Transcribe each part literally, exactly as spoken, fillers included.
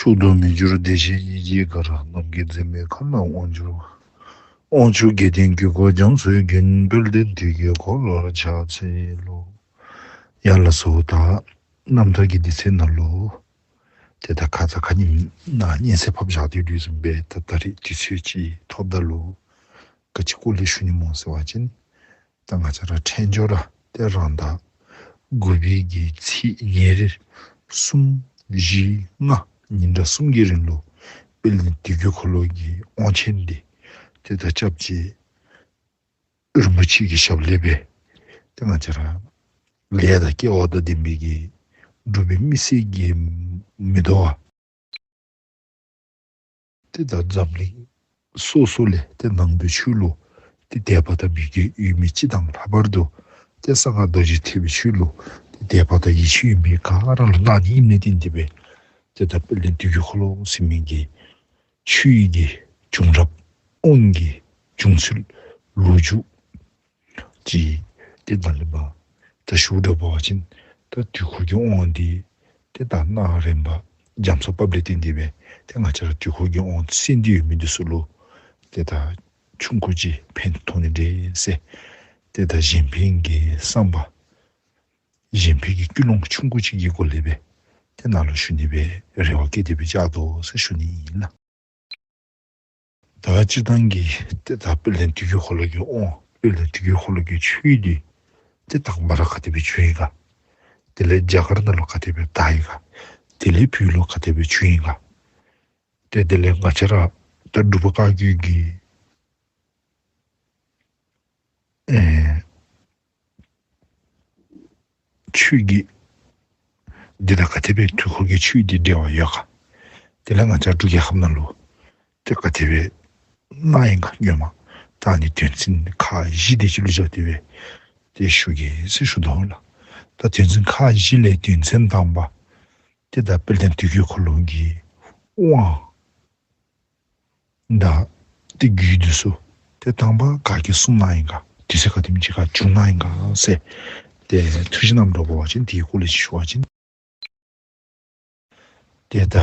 ཕྱོགས་དུ་མི་འགྱུར་བདེ་གཤེགས་ཡེ་ཤེས་གར། ནམ་མཁའི་མཛེས་མའི་ཁམས་ན་དབང་བསྒྱུར་བ། དབང་ཕྱུག་དགེ་ལྡན་གྱི་གོ་རྒྱ་མཚོའི་རྒྱུན། དཔལ་ལྡན་དུས་ཀྱི་འཁོར་ལོར་ཕྱག་འཚལ་ལོ། ཡ་ལགས་སོ། ད་རྣམ་ཐར་གྱི་དུས་ཚོད་ནང་ལུ་ཏེ་ད་ཁ་ཙ་ཁ་ཉིནམ་ནཱ་སྙན་གསན་ཕབ་བཞག་སྟེ་ཡོད་དོ་བཟུམ་སྦེ་ད་ད་རིས་དུས་ཚོད་ཅིག་ཐོབ་ད་ལུ་ག་ཅི་སྐོར་ལས་ཞུ་ནི་སྨོ་ཟེར་བ་ཅིན་ད་ང་བཅས་ར་ཕྲན་ཆོས་ར་ཏེ་རང་ཟླ་དགུ་པའི་གི་ཚེས་ཉེར་གསུམ་བཞི་ལྔ་ཉིན་གྲངས་གསུམ་གྱི་རིང་ལུ་དཔལ་ལྡན་དུས་ཀྱི་འཁོར་ལོ་གི་དབང་ཆེན་འདི་ཏེ་ད་སྐྱབས་རྗེ་རིན་པོ་ཆེ་གི་ཞབས་ལས་སྦེ་ཏེ་ང་བཅས་ར་ལས་དང་སྐལ་བ་དང་ལྡན་པའི་གི་འབྲུག་པའི་མི་སེར་གྱིས་མི་དོ་བར་ཏེ་ད་འཛམ་གླིང་སོ་སོ་ལས་ཏེ་ནང་པའི་ཆོས་ལུ་ཏེ་དད་པ་དང་མོས་གུས་ཡོད་མི་སྤྱི་དང་ལྷག་པར་དུ་ཏེ་གསང་སྔགས་རྡོ་རྗེ་ཐེག་པའི་ཆོས་ལུ་ཏེ་དད་པ་དང་ཡིད་ཆེས་ཡོད་མི་ག་ར་ལུ་གནང་ནི་ཨིནམ་ལས་བརྟེན་ཏེ་སྦེ་ཏེ་ད་དཔལ་ལྡན་དུས་ཀྱི་འཁོར་ལོ་ཟེར་མི་གི་ཆོས་ཀྱི་བྱུང་རབས་དབང་གི་བྱུང་ཚུལ་ལོ་རྒྱུས་ཅིག་ཏེ་ད་ལས་མར་ད་ཞུ་འགྱོ་བ་ཅིན་ད་དུས་འཁོར་གྱི་དབང་འདི་ཏེ་ད་གནང་རན་པ་རྒྱ་མཚོ་དཔག་ལས་བརྟེན་ཏེ་སྦེ་ཏེ་ང་བཅས་ར་དུས་འཁོར་གྱི་དབང་གསན་ཏེ་ཡོད་མི་འདི་ཚུ་ལུ་ཏེ་ད་ཆུང་ཀུ་ཅིག་ཕན་ཐོགས་ནི་འདྲས་ཟེར་ཏེ་ད་གཞན་ཕན་གྱི་བསམ་པ་གཞན་ཕན་གྱི་ཀུན་སློང་ཆུང་ཀུ་ཅིག་གི་སྒོ་ལས་སྦེ་ཏེ་ནཱ་ལུ་ཞུ་ནི་སྦེ་རེ་བ་བསྐྱེད་དེ་སྦེ་བཅར་དོ་ཟེར་ཞུ་ནི་ཨིན་ལགས། ད་སྤྱིར་བཏང་གི་ཏེ་ད་དཔལ་ལྡན་དུས་ཀྱི་འཁོར་ལོ་གི་དབང་དཔལ་ལྡན་དུས་ཀྱི་འཁོར་ལོ་གི་ཆོས་འདི་ཏེ་དང་པ་ར་ག་དེ་སྦེ་བྱུང་ཡི་ག། དེ་ལས་རྒྱ་གར་ནང་ལུ་ག་དེ་སྦེ་དར་ཡི་ག། དེ་ལས་བོད་ལུ་ག་དེ་སྦེ་བྱུང་ཡི་ག། ཏེ་དེ་ལས་ང་བཅས་ར་ད་འབྲུག་པ་བཀའ་བརྒྱུད་ཀྱི་ཨེ་ཆོས་ཀྱི་འདི་དང་ག་དེ་སྦེ་དུས་འཁོར་གྱི་ཆོས་འདི་འབྲེལ་བ་ཡོད་ག། དེ་ལས་ང་བཅས་འབྲུག་རྒྱལ་ཁབ་ནང་ལུ་ཏེ་ག་དེ་སྦེ་གནང་ཡི་ག་སྔོན་མ། ད་ཨ་ནི་དོན་ཚན་ཁག་བཞི་དེ་ཅིག་ལུ་སྦྱར་ཏེ་སྦེ་ཏེ་ཞུ་གེ་ཟེར་ཞུ་དོ་ལགས། ད་དོན་ཚན་ཁག་བཞི་ལས་དོན་ཚན་དང་པ་ཏེ་ད་དཔལ་ལྡན་དུས་ཀྱི་འཁོར་ལོ་གི་དབང་ད་ཏེ་རྒྱུད་འདི་ཚུ་ཏེ་དང་པ་ག་གིས་གསུངས་གནང་ཡི་ག། དུས་ཚོད་ག་དེམ་ཅིག་ཁར་བྱུང་གནང་ཡི་ག་ཟེར་ཏེ་ཐུགས་བཞེད་གནངམ་འདྲཝ་འབད་བ་ཅིན་དེའི་སྐོར་ལས་ཅིག་ཞུ་བ་ཅིན་ཏེ་ད་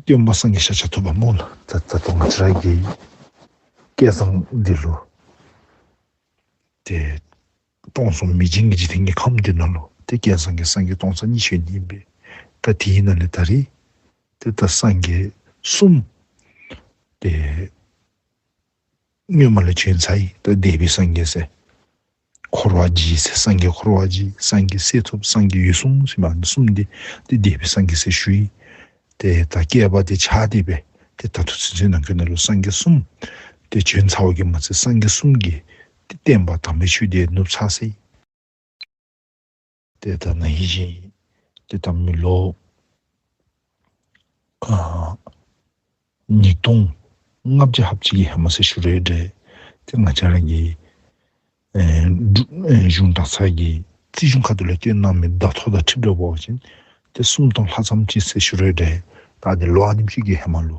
སྟོན་པ་སངས་རྒྱས་ཤཱཀྱ་ཐུབ་པ་སྨོ་ལགས། ད་ད་ལྟོ་ང་བཅས་ར་གི་བསྐལ་བཟང་འདི་ལུ་ཏེ་སྟོང་གསུམ་མི་མཇེད་ཀྱི་འཇིག་རྟེན་གྱི་ཁམས་འདི་ནང་ལུ་ཏེ་བསྐལ་བཟང་གི་སངས་རྒྱས་སྟོང་རྩ་གཉིས་བྱོན་ནི་ཨིན་པས། ད་དེའི་ནང་ལས་ད་རེས་ཏེ་ད་སངས་རྒྱས་གསུམ་ཏེ་སྔོན་མ་ལས་བྱོན་ཚར་ཡི། ད་འདས་པའི་སངས་རྒྱས་ཟེར་འཁོར་བ་འཇིག་ཟེར་སངས་རྒྱས་འཁོར་བ་འཇིག་སངས་རྒྱས་གསེར་ཐུབ་སངས་རྒྱས་འོད་སྲུང་ཟེར་མི་ཨ་ནི་གསུམ་འདི་ཏེ་འདས་པའི་སངས་རྒྱས་ཟེར་ཞུ་ཡི། ཏེ་ད་བསྐལ་པ་འདི་ཆགས་ཏེ་སྦེ་ཏེ་ད་ལྟོ་ཚུན་ཚོད་ནང་འཁོད་ནང་ལུ་སངས་རྒྱས་གསུམ་ཏེ་བྱོན་ཚར་བ་གིས་མ་ཚད་སངས་རྒྱས་གསུམ་གྱི་ཏེ་བསྟན་པ་དམ་པའི་ཆོས་འདི་ནུབ་ཚར་ཟེར་ཡི། ཏེ་ད་ན་ཧིང་གཞེས་ཏེ་ད་མི་ལོ་ཨ་ཉིས་སྟོང་ལྔ་བརྒྱ་ལྷགཔ་ཅིག་གི་ཧེ་མ་ཟེར་ཞུ་རུང་འདྲ། ཏེ་ང་བཅས་ར་གི་ཨེ་འབྲུག་ཨེ་གཞུང་གྲྭ་ཚང་གི་རྩིས་གཞུང་ཁ་ཐུག་ལས་བཏོན་གནང་མི་ཟླ་ཐོ་དང་འཁྲིལ་འགྱོ་བ་ཅིན་ཏེ་སུམ་སྟོང་ལྷག་ཙམ་ཅིག་ཟེར་ཞུ་རུང་འདྲ། ད་འདི་ལོ་ཨ་ནེམ་ཅིག་གི་ཧེ་མ་ལུ་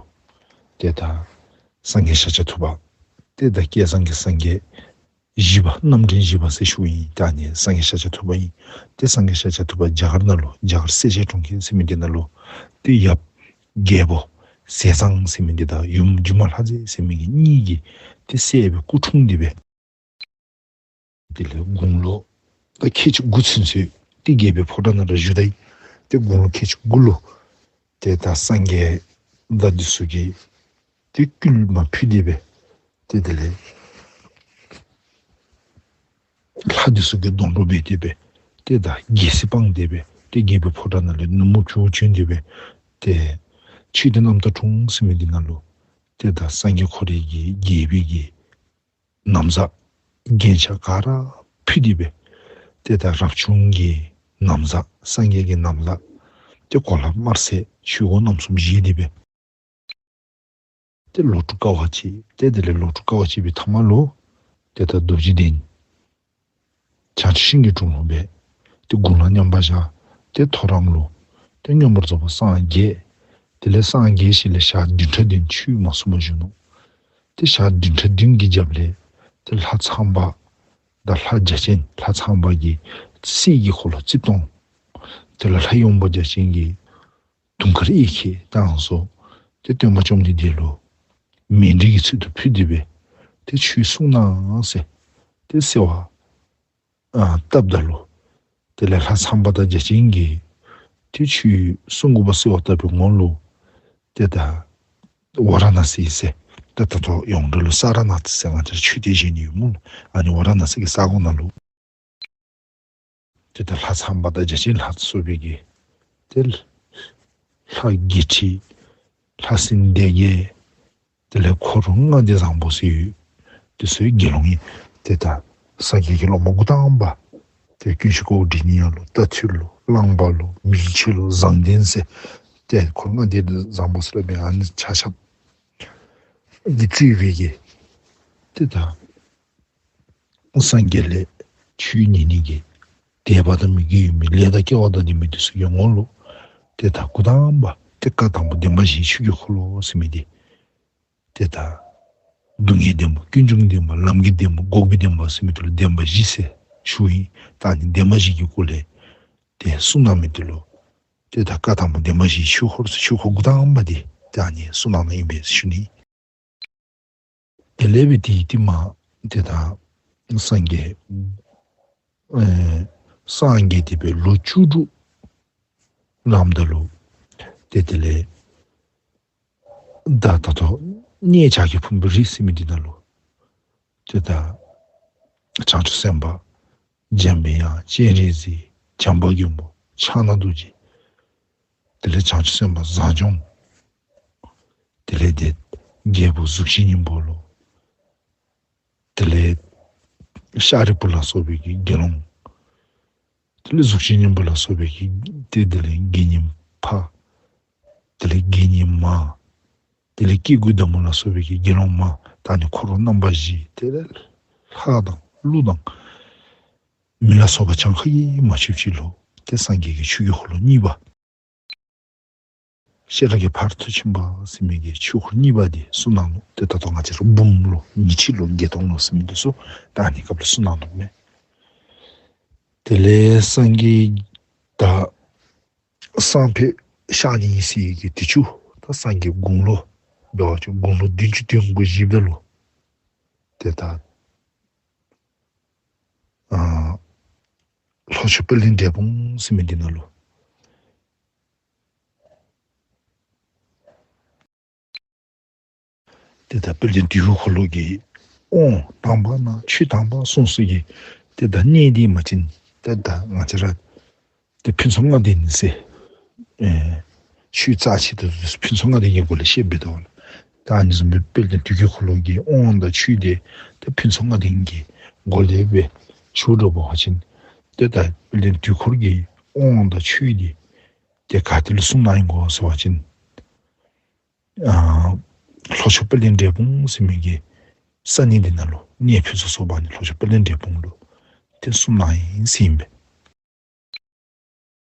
ཏེ་ད་སངས་རྒྱས་ཤཱཀྱ་ཐུབ་པ་ཏེ་ད་བསྐལ་བཟང་གི་སངས་རྒྱས་བཞི་པ་རྣམ་འདྲེན་བཞི་པ་ཟེར་ཞུཝ་ཨིན། ད་ཨ་ནི་སངས་རྒྱས་ཤཱཀྱ་ཐུབ་པ་ཨིན། ཏེ་སངས་རྒྱས་ཤཱཀྱ་ཐུབ་པ་རྒྱ་གར་ནང་ལུ་རྒྱ་གར་སེར་སྐྱའི་གྲོང་ཁྱེར་ཟེར་མི་འདི་ནང་ལུ་ཏེ་ཡབ་རྒྱལ་པོ་ཟས་གཙང་ཟེར་མི་འདི་དང་ཡུམ་སྒྱུ་མ་ལྷ་མཛེས་ཟེར་མི་གི་གཉིས་ཀྱིས་ཏེ་བསད་སྦེ་སྐུ་འཁྲུངས་ཏེ་སྦེ་དེ་ལས་དགུང་ལོ་ད་ཁལ་གཅིག་དགུ་ཚུན་ཚོད་ཏེ་རྒྱལ་པོའི་ཕོ་བྲང་ནང་ར་བཞུགས་ད་ཡི། ཏེ་དགུང་ལོ་ཁལ་གཅིག་དགུ་ལུ་ཏེ་ད་སངས་རྒྱས་དང་འདི་ཚུ་གིས་ཏེ་བསྐུལ་མ་ཕུལ་ཏེ་སྦེ་ཏེ་དེ་ལས་ལྷ་འདི་ཚུ་གིས་སྡོང་གྲོགས་འབད་དེ་སྦེ་ཏེ་ད་རྒྱལ་སྲིད་སྤངས་ཏེ་སྦེ་ཏེ་རྒྱལ་པོའི་ཕོ་བྲང་ནང་ལས་ནུབ་མོ་བྱོག་བྱོན་ཏེ་སྦེ་ཏེ་མཆོད་རྟེན་རྣམ་དག་གྲོང་ཟེར་མི་འདི་ནང་ལུ་ཏེ་ད་སངས་རྒྱས་ཁོ་རའི་གི་རྒྱལ་པོའི་གི་ན་བཟའ་རྒྱན་ཆ་ག་ར་ཕུད་དེ་སྦེ་ཏེ་ད་རབ་བྱུང་གི་ན་བཟའ་སངས་རྒྱས་ཀྱི་ན་བཟའ་ཏེ་གོ་ལ་དམར་སེར་ཆོས་གོས་རྣམ་གསུམ་བཞེས་ཏེ་སྦེ་ཏེ་ལོ་དྲུག་དཀའ་བ་སྤྱད། ཏེ་དེ་ལས་ལོ་དྲུག་དཀའ་བ་སྤྱད་པའི་མཐའ་མ་ལུ་ཏེ་ད་རྡོ་རྗེ་གདན་བྱང་ཆུབ་ཤིང་གི་དྲུང་ལུ་སྦེ་ཏེ་དགུང་ལ་མཉམ་པར་བཞག། ཏེ་ཐོ་རངས་ལུ་ཏེ་མངོན་པར་རྫོགས་པར་སངས་རྒྱས། དེ་ལས་སངས་རྒྱས་ཞིནམ་ལས་ཞག་བདུན་ཕྲག་བདུན་ཆོས་མ་གསུངས་པར་བཞུགས་ནུག། ཏེ་ཞག་བདུན་ཕྲག་བདུན་གྱི་རྒྱབ་ལས་ཏེ་ལྷ་ཚངས་པ་དང་ལྷ་བརྒྱ་བྱིན་ལྷ་ཚངས་པ་གིས་གསེར་གྱི་འཁོར་ལོ་རྩིབས་སྟོང་། དེ་ལས་ལྷ་དབང་པོ་བརྒྱ་བྱིན་གྱིས་དུང་དཀར་གཡས་འཁྱིལ་བཏང་སོ། ཏེ་སྟོན་པ་བཅོམ་ལྡན་འདས་ལུ་མཎྜལ་གྱི་ཚུལ་དུ་ཕུལ་ཏེ་སྦེ་ཏེ་ཆོས་གསུང་གནང་ཟེར་ཏེ་གསོལ་བ་ཨ་བཏབ་ད་ལུ། དེ་ལས་ལྷ་ཚངས་པ་དང་བརྒྱ་བྱིན་གྱིས་ཏེ་ཆོས་གསུང་དགོ་པར་གསོལ་བ་བཏབ་པའི་ངོ་ལུ་ཏེ་ད་ཝཱ་ར་ཎ་སི་ཟེར་ད་ད་ལྟོ་ཡོངས་གྲགས་ལུ་ས་ར་ནཱ་ཐ་ཟེར་ང་བཅས་ར་མཆོད་རྟེན་བཞེངས་ནི་ཡོད་སྨོ་ལགས། ཨ་ནི་ཝཱ་ར་ཎ་སི་གི་ས་གོ་ནང་ལུ་ཏེ་ད་ལྷ་ཚངས་པ་དང་བརྒྱ་བྱིན་ལྷ་ཚོགས་པའི་གི་ཏེ་ལྷ་བརྒྱད་ཁྲི་ལྷ་སྲིན་སྡེ་བརྒྱད། དེ་ལས་འཁོར་ལྔ་སྡེ་བཟང་པོ་ཟེར་ཡོད། དེ་ཚུ་དགེ་སློང་ཨིན། ཏེ་ད་སངས་རྒྱས་ཀྱི་སློབ་མ་འགོ་དང་པ་ཏེ་ཀུན་མཁྱེན་གོའུ་ཌི་ནྱ་ལུ་རྟ་ཐུལ་ལུ་གླང་པ་ལུ་མིག་ཆུ་ལུ་བཟང་ལྡན་ཟེར་ཏེ་འཁོར་ལྔ་སྡེ་བཟང་པོ་ཟེར་སླབ་མི་ཨ་ནི་ཆ་ཁྱབ་ཀྱིས་གཙོས་པའི་གི་ཏེ་ད་སངས་རྒྱས་ལས་ཆོས་ཉན་ནི་གི་དད་པ་དང་མོས་གུས་ཡོད་མི་ལས་དང་སྐལ་བ་དང་ལྡན་མི་དེ་ཚུ་གི་ངོ་ལུ་ཏེ་ད་འགོ་དང་པ་ཏེ་བཀའ་དང་པོ་བདེན་པ་བཞིའི་ཆོས་ཀྱི་འཁོར་ལོ་ཟེར་མི་དེ་ཏེ་ད་སྡུག་བསྔལ་བདེན་པ་ཀུན་འབྱུང་བདེན་པ་ལམ་གྱི་བདེན་པ་འགོག་པའི་བདེན་པ་ཟེར་མི་དེ་ལུ་བདེན་པ་བཞི་ཟེར་ཞུཝ་ཨིན། ད་ཨ་ནི་བདེན་པ་བཞི་གི་སྐོར་ལས་ཏེ་གསུང་གནང་མི་དེ་ལུ་ཏེ་ད་བཀའ་དང་པོ་བདེན་པ་བཞིའི་ཆོས་འཁོར་ཟེར་ཆོས་འཁོར་འགོ་དང་པ་དེ་ཏེ་ཨ་ནི་གསུང་གནང་ནི་ཨིན་པས་ཟེར་ཞུ་ནི། དེ་ལས་འབད་དེ་ཏེ་མ་ཏེ་ད་སངས་རྒྱས་ཨེ་སངས་རྒྱས་ཏེ་འབད་ལོ་བཅུ་དྲུག་ལངམ་ད་ལུ་ཏེ་དེ་ལས་ད་ད་ལྟོ་གནས་བྱ་རྒོད་ཕུང་པོའི་རི་ཟེར་མི་འདི་ནང་ལུ་ཏེ་ད་བྱང་ཆུབ་སེམས་དཔའ་འཇམ་པའི་དབྱངས་སྤྱན་རས་གཟིགས་བྱམས་པ་མགོན་པོ་ཕྱག་ན་རྡོ་རྗེ། དེ་ལས་བྱང་ཆུབ་སེམས་དཔའ་བཟང་སྐྱོང་། དེ་ལས་ཏེ་རྒྱལ་པོ་གཟུགས་ཅན་སྙིང་པོ་ལུ། དེ་ལས་ཤཱ་རིའི་བུ་ལ་སོགས་པའི་གི་དགེ་སློང་། དེ་ལས་གཟུགས་ཅན་སྙིང་པོ་ལ་སོགས་པའི་གི་ཏེ་དེ་ལས་དགེ་བསྙེན་ཕ། དེ་ལས་དགེ་བསྙེན་མ། དེ་ལས་སྐྱེ་དགུའི་བདག་མོ་ལ་སོགས་པའི་གི་དགེ་སློང་མ། ད་ཨ་ནི་འཁོར་རྣམ་པ་བཞི། དེ་ལས་ལྷ་དང་ཀླུ་དང་མི་ལ་སོགས་པ་གྱངས་ཁ་གིས་མ་ཆོདཔ་ཅིག་ལུ་ཏེ་སངས་རྒྱས་ཀྱི་ཆོས་ཀྱི་འཁོར་ལོ་གཉིས་པ་ཤེས་རབ་ཀྱི་ཕ་རོལ་ཏུ་ཕྱིན་པ་ཟེར་མི་གི་ཆོས་འཁོར་གཉིས་པ་འདི་གསུང་གནང་ནུག། ཏེ་ད་ལྟོ་ང་བཅས་ར་འབུམ་ལུ་ཉི་ཁྲི་ལུ་བརྒྱད་སྟོང་ལུ་ཟེར་མི་འདི་ཚུ་ད་ཨ་ནི་སྐབས་ལུ་གསུང་གནང་ནུག་མས། དེ་ལས་སངས་རྒྱས་ད་སང་ཕོད་ཤར་ནི་ཟེར་གྱི་དུས་ཚོད་ད་སངས་རྒྱས་དགུང་ལོ་འབད་བ་ཅིན་དགུང་ལོ་བདུན་ཅུ་དོན་དགུ་བཞེསཔ་ད་ལུ་ཏེ་ད་ཨ་ལྷོ་ཕྱོགས་དཔལ་ལྡན་འབྲས་སྤུངས་ཟེར་མི་འདི་ནང་ལུ་ཏེ་ད་དཔལ་ལྡན་དུས་ཀྱི་འཁོར་ལོ་གི་དབང་དང་པ་གནང་ཆོས་དང་པ་གསུངས་ས་གི་ཏེ་ད་གནས་འདི་མ་བྱིན་ཏེ་ད་ང་བཅས་ར་ཏེ་ཕུན་ཚོགས་ལྔ་ལྡན་ཟེར་ཨེ་ཆོས་རྩ་ཆེ་ཏོག་ཏོ་ཕུན་ཚོགས་ལྔ་ལྡན་གྱི་སྒོ་ལས་བཤད་འབད་དོ་ལགས། ད་ཨ་ནི་བཟུམ་སྦེ་དཔལ་ལྡན་དུས་ཀྱི་འཁོར་ལོ་གི་དབང་དང་ཆོས་འདི་ཏེ་ཕུན་ཚོགས་ལྔ་ལྡན་གྱི་སྒོ་ལས་སྦེ་ཞུ་དོ་བ་ཅིན་ཏེ་ད་དཔལ་ལྡན་དུས་འཁོར་གྱི་དབང་དང་ཆོས་འདི་ཏེ་ག་ཏེ་ལུ་གསུང་གནང་ཡི་གོ་ཟེར་བ་ཅིན་ཨ་ལྷོ་ཕྱོགས་དཔལ་ལྡན་འབྲས་སྤུངས་ཟེར་མི་གི་ས་གནས་འདི་ནང་ལུ་གནས་ཕུན་སུམ་ཚོགས་པ་ནི་ལྷོ་ཕྱོགས་དཔལ་ལྡན་འབྲས་སྤུངས་ལུ་ཏེ་གསུང་གནང་ཡི་ཟེར་ཨིན་པས།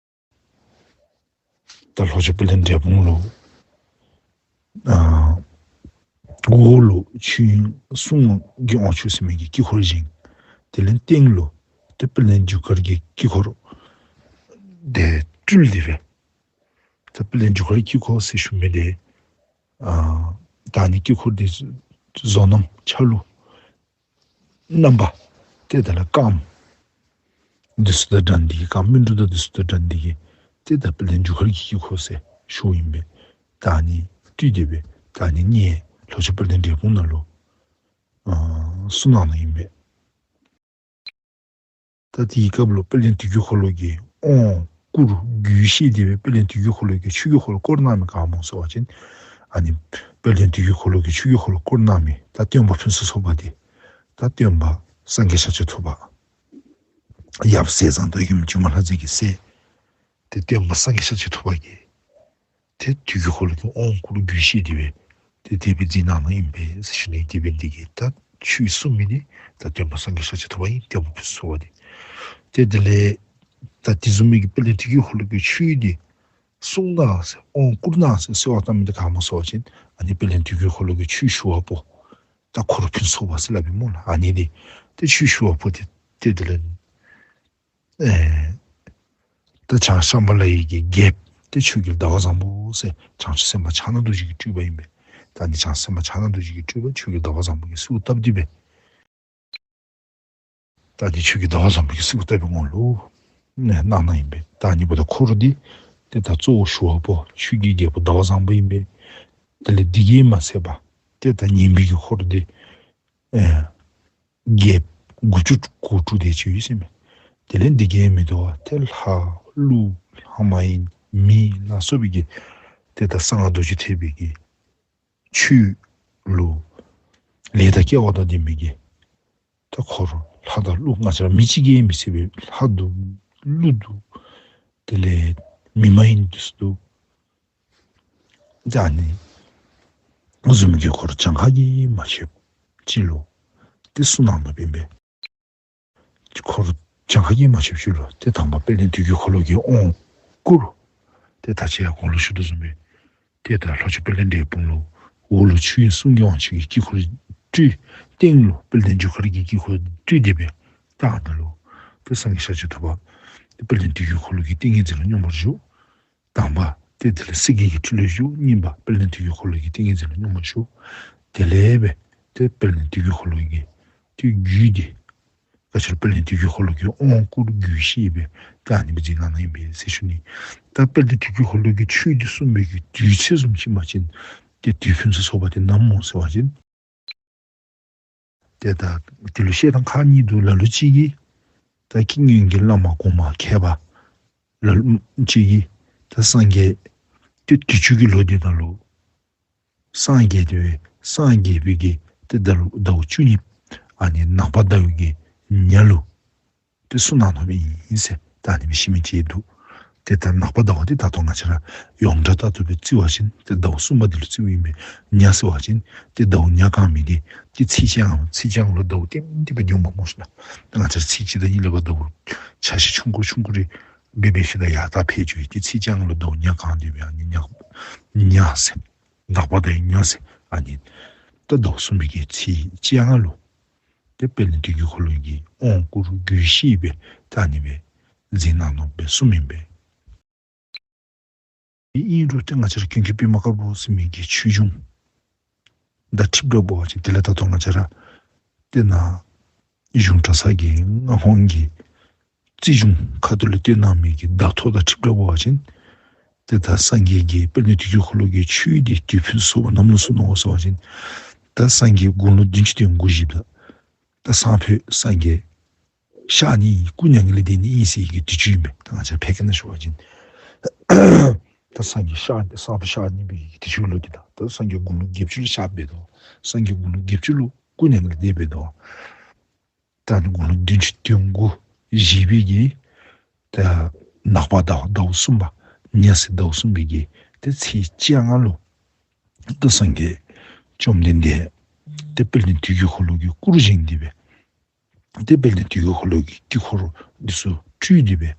ད་ལྷོ་ཕྱོགས་དཔལ་ལྡན་འབྲས་སྤུངས་ལུ་ཨ་འོག་ལུ་ཆོས་དབྱིངས་གསུང་གི་དབང་ཕྱུག་ཟེར་མི་གི་དཀྱིལ་འཁོར་བཞེངས། དེ་ལས་སྟེང་ལུ་ཏེ་དཔལ་ལྡན་རྒྱུ་སྐར་གྱི་དཀྱིལ་འཁོར་དེ་སྤྲུལ་ཏེ་སྦེ་ད་དཔལ་ལྡན་རྒྱུ་སྐར་དཀྱིལ་འཁོར་ཟེར་ཞུ་མི་དེ་ཨ་ད་ཨ་ནི་དཀྱིལ་འཁོར་དེ་བཟོ་རྣམ་ཆ་ལུགས་རྣམ་པ་ཏེ་དེ་ལས་རྐངམ་འདི་ཚུ་དང་འདྲ་ནི་དེ་གིས་རྐངམ་སྨིན་དྲུག་དང་འདི་ཚུ་དང་འདྲ་ནི་དེ་གིས་ཏེ་ད་དཔལ་ལྡན་རྒྱུ་སྐར་གྱི་དཀྱིལ་འཁོར་ཟེར་ཞུཝ་ཨིན་པས། ད་ཨ་ནི་སྤྲུལ་ཏེ་སྦེ་ད་ཨ་ནི་གནས་ལྷོ་ཕྱོགས་དཔལ་ལྡན་འབྲས་སྤུངས་ནང་ལུ་ཨ་གསུང་གནང་ནུག་ཨིན་པས། ད་དེའི་སྐབས་ལུ་དཔལ་ལྡན་དུས་ཀྱི་འཁོར་ལོ་གི་དབང་བསྐུར་རྒྱུད་བཤད་དེ་སྦེ་དཔལ་ལྡན་དུས་ཀྱི་འཁོར་ལོ་གི་ཆོས་ཀྱི་འཁོར་ལོ་བསྐོར་གནང་མི་ག་སྨོ་ཟེར་བ་ཅིན་ཨ་ནི་དཔལ་ལྡན་དུས་ཀྱི་འཁོར་ལོ་གི་ཆོས་ཀྱི་འཁོར་ལོ་བསྐོར་གནང་མི་ད་སྟོན་པ་ཕུན་སུམ་ཚོགས་པ་དེ་ད་སྟོན་པ་སངས་རྒྱས་ཤཱཀྱ་ཐུབ་པ་ཡབ་ཟས་གཙང་དང་ཡུམ་སྒྱུ་མ་ལྷ་མཛེས་ཀྱི་སྲས་ཏེ་སྟོན་པ་སངས་རྒྱས་ཤཱཀྱ་ཐུབ་པ་གིས་ཏེ་དུས་ཀྱི་འཁོར་ལོ་གི་དབང་བསྐུར་རྒྱུད་བཤད་དེ་སྦེ་ཏེ་དེ་སྦེ་མཛད་གནང་ནུག་ཨིན་པས་ཟེར་ཞུ་ནི། དེ་འབད་ནི་དེ་གིས་ད་ཆོས་གསུང་མི་འདི་ད་སྟོན་པ་སངས་རྒྱས་ཤཱཀྱ་ཐུབ་པ་ཨིན། སྟོན་པ་ཕུན་སུམ་ཚོགས་པ་འདི། ཏེ་དེ་ལས་ད་དེ་བཟུམ་མའི་གི་དཔལ་ལྡན་དུས་ཀྱི་འཁོར་ལོ་གི་ཆོས་འདི་གསུང་གནང་ཟེར་དབང་བསྐུར་གནང་ཟེར་གསོལ་བ་བཏབ་མི་འདི་ག་སྨོ་ཟེར་བ་ཅིན་ཨ་ནི་དཔལ་ལྡན་དུས་ཀྱི་འཁོར་ལོ་གི་ཆོས་ཞུ་བ་པོ་ད་འཁོར་ཕུན་སུམ་ཚོགས་པ་ཟེར་སླབ་ཨིན་སྨོ་ལགས། ཨ་ནི་འདི་ཏེ་ཆོས་ཞུ་བ་པོ་འདི་ཏེ་དེ་ལས་ཨེ་ད་བྱང་ཤམྦྷ་ལ་ཡི་གི་རྒྱལཔོ་ ཏེ་ཆོས་རྒྱལ་ཟླ་བ་བཟང་པོ་ཟེར་བྱང་ཆུབ་སེམས་དཔའ་ཕྱག་ན་རྡོ་རྗེ་གི་སྤྲུལ་པ་ཨིན་པས། ད་ཨ་ནི་བྱང་སེམས་དཔའ་ཕྱག་ན་རྡོ་རྗེ་གི་སྤྲུལ་པ་ཆོས་རྒྱལ་ཟླ་བ་བཟང་པོ་གིས་གསོལཝ་བཏབ་སྟེ་སྦེ། ད་ཨ་ནི་ཆོས་རྒྱལ་ཟླ་བ་བཟང་པོ་གིས་གསོལཝ་བཏབ་པའི་ངོ་ལུ་ནི་གནང་གནངམ་ཨིན་པས། ད་ཨ་ནི་འབདཝ་ད་འཁོར་འདི་ཏེ་ད་གཙོ་བོ་ཞུ་བ་པོ་ཆོས་ཀྱི་རྒྱལ་པོ་ཟླ་བ་བཟང་པོ་ཨིན་པས། དེ་ལས་འདི་གིས་མ་ཚད་པར་ཏེ་ད་ངན་པའི་གི་འཁོར་འདི་ཨེ་བརྒྱད་དགུ་བཅུ་གོ་དྲུག་དེ་ཅིག་ཡོད་ཟེར་མས། དེ་ལས་འདི་གིས་མི་དོ་བར་ཏེ་ལྷ་ཀླུ་ལྷ་མ་ཡིན་མི་ལ་སོགས་པའི་གི་ཏེ་ད་གསང་སྔགས་རྡོ་རྗེ་ཐེག་པའི་གི་ཆོས་ལུ་ལས་དང་སྐལ་བ་དང་ལྡན་པའི་གི་ད་འཁོར་ལྷ་དང་ཀླུ་ང་བཅས་ར་མི་གཅིག་གིས་མི་ཚད་པའི་ལྷ་འདུག་ཀླུ་འདུག་དེ་ལས་མི་མ་ཡིན་འདི་ཚུ་འདུག། ད་ཨ་ནི་བཟུམ་གྱི་འཁོར་གྱངས་ཁ་གིས་མ་ཆོདཔ་ཅིག་ལུ་ཏེ་གསུངས་གནང་དོ་ཨིན་པས། འཁོར་གྱངས་ཁ་གིས་མ་ཆོདཔ་ཅིག་ལུ་ཏེ་དང་པ་དཔལ་ལྡན་དུས་ཀྱི་འཁོར་ལོ་གི་དབང་བསྐུར། ཏེ་ད་ཅི་ཡང་གོང་ལུ་ཞུ་དོ་བཟུམ་སྦེ་ཏེ་ད་ལྷོ་ཕྱོགས་དཔལ་ལྡན་འབྲས་སྤུངས་ལུ་འོག་ལུ་ཆོས་དབྱིངས་གསུང་གི་དབང་ཕྱུག་གི་དཀྱིལ་འཁོར་སྤྲུལ། སྟེང་ལུ་དཔལ་ལྡན་རྒྱུ་སྐར་གྱི་དཀྱིལ་འཁོར་སྤྲུལ་ཏེ་སྦེ་ད་ཨ་ནཱ་ལུ་ཏེ་སངས་རྒྱས་ཤཱཀྱ་ཐུབ་པ་ཏེ་དཔལ་ལྡན་དུས་ཀྱི་འཁོར་ལོ་གི་ཏིང་ངེ་འཛིན་ལུ་སྙོམས་པར་བཞུགས། དང་པ་ཏེ་དེ་ལས་སེང་གེ་གི་ཁྲི་ལུ་བཞུགས། གཉིས་པ་དཔལ་ལྡན་དུས་ཀྱི་འཁོར་ལོ་གི་ཏིང་ངེ་འཛིན་ལུ་སྙོམས་པར་བཞུགས། དེ་ལས་སྦེ་ཏེ་དཔལ་ལྡན་དུས་ཀྱི་འཁོར་ལོ་གི་ཏེ་རྒྱུད་འདི་ཁ་ཅིག་ལུ་དཔལ་ལྡན་དུས་ཀྱི་འཁོར་ལོ་གི་དབང་བསྐུར་རྒྱུད་བཤད་སྦེ་ད་ཨ་ནི་སྦེ་མཛད་གནང་གནངམ་ཨིན་པས་ཟེར་ཞུ་ནི། ད་དཔལ་ལྡན་དུས་ཀྱི་འཁོར་ལོ་གི་ཆོས་འདི་གསུངས་པའི་གི་དུས་ཚོད་བཟུམ་ཅིག་འབད་བ་ཅིན་ཏེ་དུས་ཕུན་སུམ་ཚོགས་པ་དེ་ནམ་སྨོ་ཟེར་བ་ཅིན་ཏེ་ད་དེ་ལུ་བཤད་ཐངས་ཁག་གཉིས་འདུག། ལ་ལུ་ཅིག་གིས་ད་ཀུན་མཁྱེན་གྱི་བླ་མ་གོང་མ་མཁས་པ་ལ་ལུ་ཅིག་གིས་ད་སངས་རྒྱས་ཏེ་དུས་མཆོད་ཀྱི་ལོ་འདི་ནང་ལུ་སངས་རྒྱས་ཏེ་སངས་རྒྱས་པའི་གི་ཏེ་ཟླ་ཟླཝ་བཅུ་གཉིས་ཨ་ནི་ནག་པ་ཟླ་བའི་གི་ཉ་ལུ་ཏེ་གསུངས་གནང་དོ་ཨིན་ཟེར་ད་ཨ་ནི་སྦེ་བཤད་མི་ཅིག་འདུག། ཏེ་ད་ནག་པ་ཟླཝ་འདི་ད་ལྟོ་ང་བཅས་ར་ཡོངས་གྲགས་ལྟར་དུ་སྦེ་བརྩི་བ་ཅིན་ཏེ་ཟླཝ་གསུམ་པ་འདི་ལུ་བརྩིཝ་ཨིན་པས། ཉ་ཟེར་བ་ཅིན་ཏེ་ཟླཝ་ཉ་གང་མི་གི་ཏེ་ཚེས་བཅོ་ལྔ་ཚེས་བཅོ་ལྔ་ལུ་ཟླཝ་ལྟེམ་ལྟེ་སྦེ་འགྱོཝ་མས་སྨོ་ཤིག་ན། ང་བཅས་ར་ཚེས་གཅིག་དང་གཉིས་ལས་ཕར་ཟླཝ་ཆ་ཤས་ཆུང་ཀུ་ཆུང་ཀུ་རེ་འབད་འབད་ཞིནམ་ད་ཡར་ད་འཕེལ་འགྱོ་ཡི། ཏེ་ཚེས་བཅོ་ལྔ་ལུ་ཟླཝ་ཉ་གང་སྟེ་སྦེ་ཨ་ནི་ཉ་ཉ་ཟེར་ནག་པ་ཟླ་བའི་ཉ་ཟེར་ཨ་ནི་ད་ཟླཝ་གསུམ་པའི་གི་ཚེས་བཅོ་ལྔ་ལུ་ཏེ་དཔལ་ལྡན་དུས་ཀྱི་འཁོར་ལོ་གི་དབང་བསྐུར་རྒྱུད་བཤད་སྦེ་ད་ཨ་ནི་སྦེ་མཛད་གནང་ནུག་སྦེ་གསུངམ་ཨིན་པས། ཨིན་རུང་ཏེ་ང་བཅས་ར་ཀུན་མཁྱེན་པདྨ་དཀར་པོ་ཟེར་མི་གི་ཆོས་འབྱུང་དང་འཁྲིལ་འབད་བ་ཅིན་དེ་ལས་ད་ལྟོ་ང་བཅས་ར་ཏེ་ནཱ་གཞུང་གྲྭ་ཚང་གི་སྔ་ཧོང་གི་རྩིས་གཞུང་ཁ་ཐུག་ལས་བཏོན་གནང་མི་གི་ཟླ་ཐོ་དང་འཁྲིལ་འབད་བ་ཅིན་ཏེ་ད་སངས་རྒྱས་ཀྱིས་དཔལ་ལྡན་དུས་ཀྱི་འཁོར་ལོ་གི་ཆོས་འདི་དུས་ཕུན་སུམ་ཚོགས་པ་ནམ་ལུ་གསུངས་ནུག་ཟེར་བ་ཅིན་ད་སངས་རྒྱས་དགུང་ལོ་བདུན་ཅུ་དོན་དགུ་བཞེསཔ་ད་ད་སང་ཕོད་སངས་རྒྱས་གཤགས་ནི་སྐུ་མྱ་ངན་ལས་འདས་ནི་ཨིན་ཟེར་གྱི་དུས་ཚོད་ཨིན་པས། ད་ང་བཅས་ཕལ་སྐད་ནང་ཞུ་བ་ཅིན་ད་སངས་རྒྱས་གཤགས་སང་ཕོད་གཤགས་ནི་སྦེ་གི་དུས་ཚོད་ལུ་འདི་ད་ད་སངས་རྒྱས་དགུང་ལོ་བརྒྱད་ཅུ་ལུ་གཤགསཔ་འབད་དོ། སངས་རྒྱས་དགུང་ལོ་བརྒྱད་ཅུ་ལུ་སྐུ་མྱ་ངན་ལས་འདས་འབད་དོ། ད་ཨ་ནི་དགུང་ལོ་བདུན་ཅུ་དོན་དགུ་བཞེས་པའི་གི་ད་ནག་པ་ཟླཝ་ཟླཝ་གསུམ་པ་ཉ་ཟེར་ཟླཝ་གསུམ་པའི་གི་ཏེ་ཚེས་བཅོ་ལྔ་ལུ་ད་སངས་རྒྱས་བཅོམ་ལྡན་འདས་ཏེ་དཔལ་ལྡན་དུས་ཀྱི་འཁོར་ལོ་གི་སྐུར་བཞེངས་ཏེ་སྦེ་ཏེ་དཔལ་ལྡན་དུས་ཀྱི་འཁོར་ལོ་གི་དཀྱིལ་འཁོར་འདི་ཚུ་སྤྲུལ་ཏེ་སྦེ་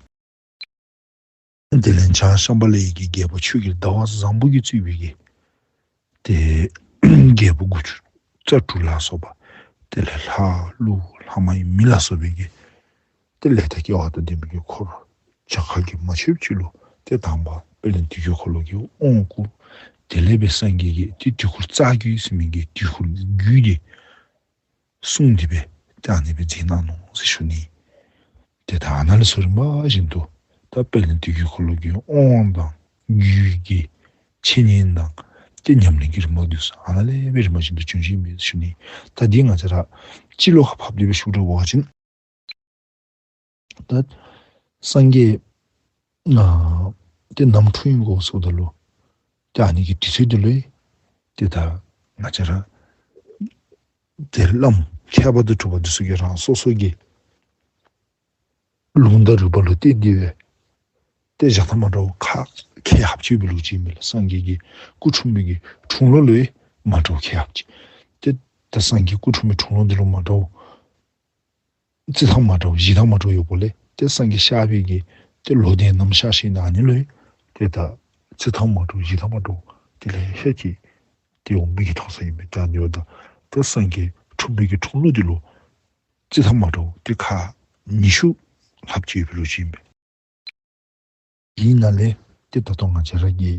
དེ་ལས་བྱང་ཤམ་བྷ་ལའི་གི་རྒྱལ་པོ་ཆོས་རྒྱལ་ཟླ་བ་བཟང་པོ་གིས་གཙོས་པའི་གི་ཏེ་རྒྱལ་པོ་དགུ་བཅུ་རྩ་དྲུག་ལ་སོགས་པ་དེ་ལས་ལྷ་ཀླུ་ལྷ་མ་ཡིན་མི་ལ་སོགས་པའི་གི་ཏེ་ལས་དང་སྐལ་བ་དང་ལྡན་པའི་གི་འཁོར་གྱངས་ཁ་གིས་མ་ཆོདཔ་ཅིག་ལུ་ཏེ་དང་པ་དཔལ་ལྡན་དུས་ཀྱི་འཁོར་ལོ་གི་དབང་བསྐུར། དེ་ལས་སྦེ་སངས་རྒྱས་ཀྱིས་ཏེ་དུས་འཁོར་རྩ་རྒྱུད་ཟེར་མི་གི་དུས་འཁོར་རྒྱུད་འདི་གསུངས་ཏེ་སྦེ་ཏེ་ཨ་ནི་སྦེ་མཛད་གནང་ནུག་ཟེར་ཞུ་ནི། ཏེ་ད་ཨ་ནཱ་ལས་ཚུར་རིམ་པ་བཞིན་དུ་ད་དཔལ་ལྡན་དུས་ཀྱི་འཁོར་ལོ་གི་དབང་དང་རྒྱུད་ཀྱི་འཆད་ཉན་དང་ཏེ་ཉམས་ལེན་གྱི་རིམ་པ་འདི་ཚུ་ཨ་ནཱ་ལས་སྦེ་རིམ་པ་བཞིན་དུ་བྱུང་བྱུངམ་ཨིན་ཟེར་ཞུ་ནི། ད་འདི་ང་བཅས་ར་སྤྱི་ལོ་ཁར་ཕབ་སྟེ་སྦེ་ཞུ་འགྱོ་བ་ཅིན་ད་སངས་རྒྱས་ཨ་ཏེ་ནམ་འཁྲུངས་ཡི་གོ་ཟེརཝ་ད་ལུ་ཏེ་ཨ་ནི་གི་དུས་ཚོད་འདི་ལུ་ཏེ་ད་ང་བཅས་ར་ཏེ་བླམ་མཁས་པ་དང་གྲུབ་པ་འདི་ཚུ་གིས་རང་སོ་སོ་གི་ལུང་དང་རིགས་པ་ལུ་བརྟེན་ཏེ་སྦེ་ཏེ་བཞག་ཐངས་མ་འདྲཝ་ཁ་ཁྱད་ཧབ་ཅིག་ཡོད་པའི་ལུགས་ཅིག་ཨིན་པས་ལགས། སངས་རྒྱས་ཀྱི་སྐུ་འཁྲུངས་པའི་གི་འཁྲུངས་ལོ་ལུ་ཡང་མ་འདྲཝ་ཁྱད་ཧབ་ཅིག། ཏེ་ད་སངས་རྒྱས་སྐུ་འཁྲུངས་པའི་འཁྲུངས་ལོ་འདི་ལུ་མ་འདྲཝ་བརྩི་ཐངས་མ་འདྲཝ་བཞེས་ཐངས་མ་འདྲཝ་ཡོདཔ་ལས་ཏེ་སངས་རྒྱས་གཤགས་པའི་གི་ཏེ་ལོ་དེ་ནམ་གཤགས་ཅི་ན་ཨ་ནི་ལུ་ཡང་ཏེ་ད་བརྩི་ཐངས་མ་འདྲཝ་བཞེས་ཐངས་མ་འདྲཝ་དེ་ལེ་ཤ་ཅིག་ཏེ་འོང་མི་གི་མཐོང་ས་ཨིན་པས། ད་ཨ་ནི་འབདཝ་ད་ཏེ་སངས་རྒྱས་འཁྲུངས་པའི་གི་འཁྲུངས་ལོ་འདི་ལུ་བརྩི་ཐངས་མ་འདྲཝ་ཏེ་ཁག་ཉི་ཤུ་ལྷགཔ་ཅིག་ཡོད་པའི་ལུགས་ཅིག་ཨིན་པས། དེའི་ནང་ལས་ ཏེ་ད་ལྟོ་ང་བཅས་ར་གི་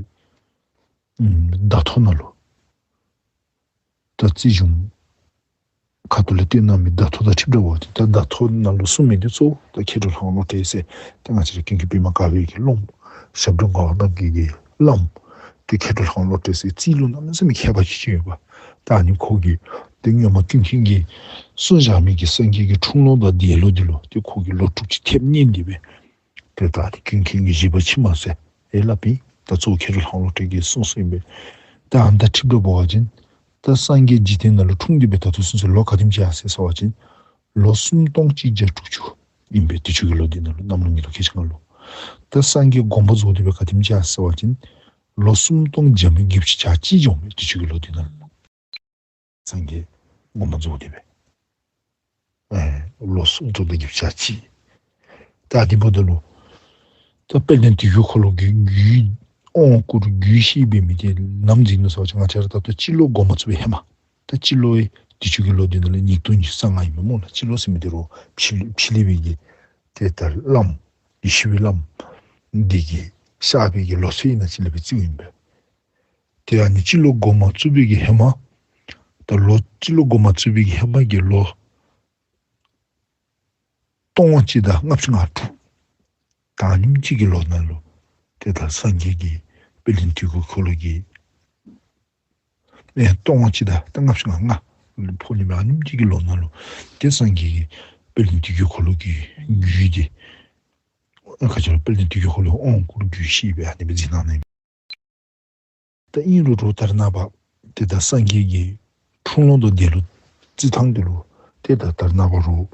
ཨམ་ཟླ་ཐོ་ནང་ལུ་ད་རྩིས་གཞུང་ཁ་ཐུག་ལས་སྟོན་གནང་མི་ཟླ་ཐོ་དང་འཁྲིལ་འདྲཝ་ཅིག། ད་ཟླ་ཐོ་ནང་ལུ་གསུངས་མི་འདི་ཚུ་ད་མཁས་གྲུབ་ལྷ་དབང་བློ་གྲོས་ཟེར་ཏེ་ང་བཅས་ར་ཀུན་མཁྱེན་པདྨ་དཀར་པོའི་གི་སློབ་མ་ཞབས་དྲུང་ངག་དབང་རྣམ་རྒྱལ་གྱི་བླམ་ཏེ་མཁས་གྲུབ་ལྷ་དབང་བློ་གྲོས་ཟེར་རྩིས་ལུ་གནམ་མེད་ས་མེད་མཁས་པ་ཅིག་ཅིག་ཡོདཔ། ད་ཨ་ནི་ཁོ་གིས་ཏེ་སྔོན་མ་ཀུན་མཁྱེན་གྱིས་གསུངས་བཞག་མི་གི་སངས་རྒྱས་ཀྱི་འཁྲུངས་ལོ་དང་འདས་ལོ་འདི་ལུ་ཏེ་ཁོ་གིས་ལོ་དྲུག་ཅུ་ཐེབས་བསྣན་ཏེ་སྦེ་ཏེ་ད་ཏེ་ཀུན་མཁྱེན་གྱི་བཞེད་པ་ཕྱི་མ་ཟེར་ཨེ་སླབ་ཨིན། ད་གཙོ་བོ་མཁས་གྲུབ་ལྷ་དབང་བློ་གྲོས་ཀྱིས་གསུངས་གསུངསམ་ཨིན་པས། ད་ཨ་ནི་དང་འཁྲིལ་འདྲཝ་ཅིག་འབད་བ་ཅིན་ད་སངས་རྒྱས་འཇིག་རྟེན་ནང་ལུ་འཁྲུངས་ཏེ་སྦེ་ད་ལྟོ་ཚུན་ཚོད་ལོ་ག་དེམ་ཅིག་ཡར་སོ་ཡི་ཟེར་བ་ཅིན་ལོ་སུམ་སྟོང་གཅིག་བརྒྱ་དྲུག་ཅུ་ཨིན་པས། དུས་ཅི་གི་ལོ་འདི་ནང་ལུ་གནམ་ལོ་ཉིས་སྟོང་ཁལ་གཅིག་ལྔ་ལུ། ད་སངས་རྒྱས་དགོངས་པ་རྫོགས་ཏེ་སྦེ་ག་དེམ་ཅིག་ཡར་སོ་ཡི་ཟེར་བ་ཅིན་ལོ་སུམ་སྟོང་བརྒྱ་མེད་བརྒྱད་ཅུ་གྱ་གཅིག་འགྱོཝ་མས། དུས་ཅི་གི་ལོ་འདི་ནང་ལུ་སངས་རྒྱས་དགོངས་པ་རྫོགས་ཏེ་སྦེ་ཨེ་ལོ་སུམ་སྟོང་དང་བརྒྱད་ཅུ་གྱ་གཅིག། ད་དེ་འབདཝ་ད་ལུ་ད་དཔལ་ལྡན་དུས་ཀྱི་འཁོར་ལོ་གི་རྒྱུད་དབང་བསྐུར་རྒྱུད་བཤད་འབད་མི་འདི་ནམ་འཛིན་ནུག་ཟེར་བ་ཅིན་ང་བཅས་ར་ད་ལྟོ་སྤྱི་ལོ་འགོ་མ་བཙུགས་པའི་ཧེ་མ། ད་སྤྱི་ལོ་ཡི་དུས་ཅི་གི་ལོ་འདི་ནང་ལུ་ཉིས་སྟོང་ཉི་ཤུ་རྩ་ལྔ་ཨིན་པས་སྨོ་ལགས། སྤྱི་ལོ་ཟེར་མི་འདི་རུང་ཕྱི་ཕྱི་གླིང་པའི་གི་ཏེ་ད་བླམ་ཡེ་ཤེས་པའི་བླམ་འདི་གིས་གཤགས་པའི་གི་ལོ་ཚད་ཨིན་ན་ཅིག་ལས་སྦེ་རྩིཝ་ཨིན་པས། ཏེ་ཨ་ནི་སྤྱི་ལོ་འགོ་མ་བཙུགས་པའི་གི་ཧེ་མ་ད་ལོ་སྤྱི་ལོ་འགོ་མ་བཙུགས་པའི་གི་ཧེ་མ་གི་ལོ་སྟོང་གཅིག་དང་ལྔ་བཅུ་ང་དྲུག། ད་ཨ་ནེམ་ཅིག་གི་ལོ་ནང་ལུ་ཏེ་ད་སངས་རྒྱས་ཀྱིས་དཔལ་ལྡན་དུས་ཀྱི་འཁོར་ལོ་གི་ཨེ་སྟོང་གཅིག་དང་ད་ལྔ་བཅུ་ང་ལྔ་ཕོག་ནི་མས། ཨ་ནེམ་ཅིག་གི་ལོ་ནང་ལུ་ཏེ་སངས་རྒྱས་ཀྱིས་དཔལ་ལྡན་དུས་ཀྱི་འཁོར་ལོ་གི་རྒྱུད་འདི་ཨ་ཁ་ཅིག་ལུ་དཔལ་ལྡན་དུས་ཀྱི་འཁོར་ལོའི་དབང་བསྐུར་རྒྱུད་བཤད་སྦེ་ཨ་ནི་སྦེ་མཛད་གནང་ནུག། ད་ཨིན་རུང་རུང་ད་རེས་ནངས་པ་ཏེ་ད་སངས་རྒྱས་ཀྱི་འཁྲུངས་ལོ་དང་འདས་ལོ་རྩི་ཐངས་འདི་ལུ་ཏེ་ད་ད་རེས་ནངས་པ་རུང་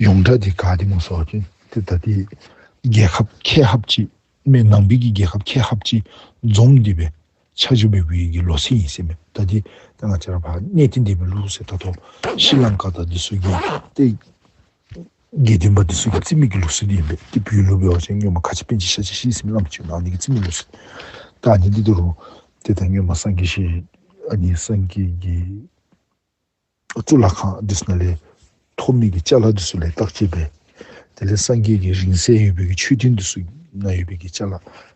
ཡོངས་གྲགས་འདི་ག་དེ་སྨོ་ཟེར་བ་ཅིན་ཏེ་ད་ཏེ་རྒྱལ་ཁབ་ཁལ་ལྷགཔ་ཅིག་མེན་ནང་པའི་གི་རྒྱལ་ཁབ་ཁལ་ལྷགཔ་ཅིག་འཛོམས་ཏེ་སྦེ་ཆ་འཇོག་འབད་བའི་གི་ལོ་ཚད་ཨིན་ཟེར་མས། ད་ཏེ་ད་ང་བཅས་ར་ཕར་གནས་བརྟན་སྡེ་པའི་ལུགས་ཟེར་ད་ལྟོ་ཤྲི་ལངྐ་དང་འདི་ཚུ་གི་ཏེ་དགེ་འདུན་པ་འདི་ཚུ་གིས་བརྩི་མི་གི་ལུགས་སྲོལ་འདི་ཨིན་པས། ཏེ་བོད་ལུ་འབད་བ་ཅིན་སྔོན་མ་ཁ་ཆེ་པཎ་ཆེན་ཤཱཀྱ་ཤྲཱི་ཟེར་མི་བླམ་ཅིག་ཨ་ནི་གིས་བརྩི་མི་ལུགས་སྲོལ། ད་ཨ་ནི་འདི་ད་རུང་ཏེ་ད་སྔོན་མ་སངས་རྒྱས་ཤིང་ཨ་ནི་སངས་རྒྱས་ཀྱི་གཙུག་ལག་ཁང་འདི་ཚུ་ནང་ལས་ཐོབ་མི་གི་ཅ་ལ་འདི་ཚུ་ལས་བརྟག་དཔྱད་འབད། དེ་ལས་སངས་རྒྱས་ཀྱི་རིང་བསྲེལ་ཡོད་པའི་གི་མཆོད་རྟེན་འདི་ཚུ་ནང་ཡོད་པའི་གི་ཅ་ལ་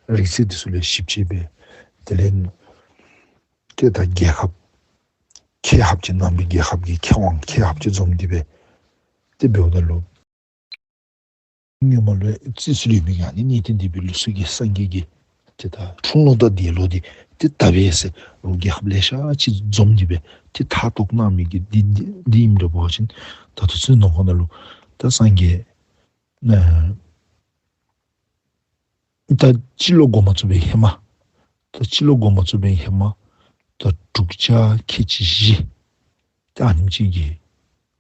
རིང་བསྲེལ་འདི་ཚུ་ལས་ཞིབ་དཔྱད་འབད། དེ་ལས་ཏེ་ད་རྒྱལ་ཁབ་ཁལ་ལྷགཔ་ཅིག་ནང་པའི་རྒྱལ་ཁབ་ཀྱི་མཁས་དབང་ཁལ་ལྷགཔ་ཅིག་འཛོམས་ཏེ་སྦེ་ཏེ་འབདཝ་ད་ལུ་སྔོན་མ་ལུ་རྩིས་སྲོལ་ཡོད་མི་གི་ཨ་ནི་གནས་བརྟན་སྡེ་པའི་ལུགས་སྲོལ་གྱི་སངས་རྒྱས་ཀྱི་ཏེ་ད་འཁྲུངས་ལོ་དང་འདས་ལོ་འདི་ཏེ་ད་འབད་ཟེར་རུང་རྒྱལ་ཁབ་ལེ་ཤ་ཅིག་འཛོམས་ཏེ་སྦེ་ཏེ་མཐའ་གཏོགས་གནང་མི་གི་འདི་འདི་འདི་ཨིནམ་འདྲཝ་འབད་བ་ཅིན་ད་ལྟོ་ཚུན་ནང་འཁོད་ནང་ལུ་ད་སངས་རྒྱས་ཨ་ད་སྤྱི་ལོ་འགོ་མ་བཙུགས་པའི་ཧེ་མ། ད་སྤྱི་ལོ་འགོ་མ་བཙུགས་པའི་ཧེ་མ་ད་དྲུག་བརྒྱ་ཁལ་གཅིག་བཞི། ད་ཨ་ནེམ་ཅིག་གི་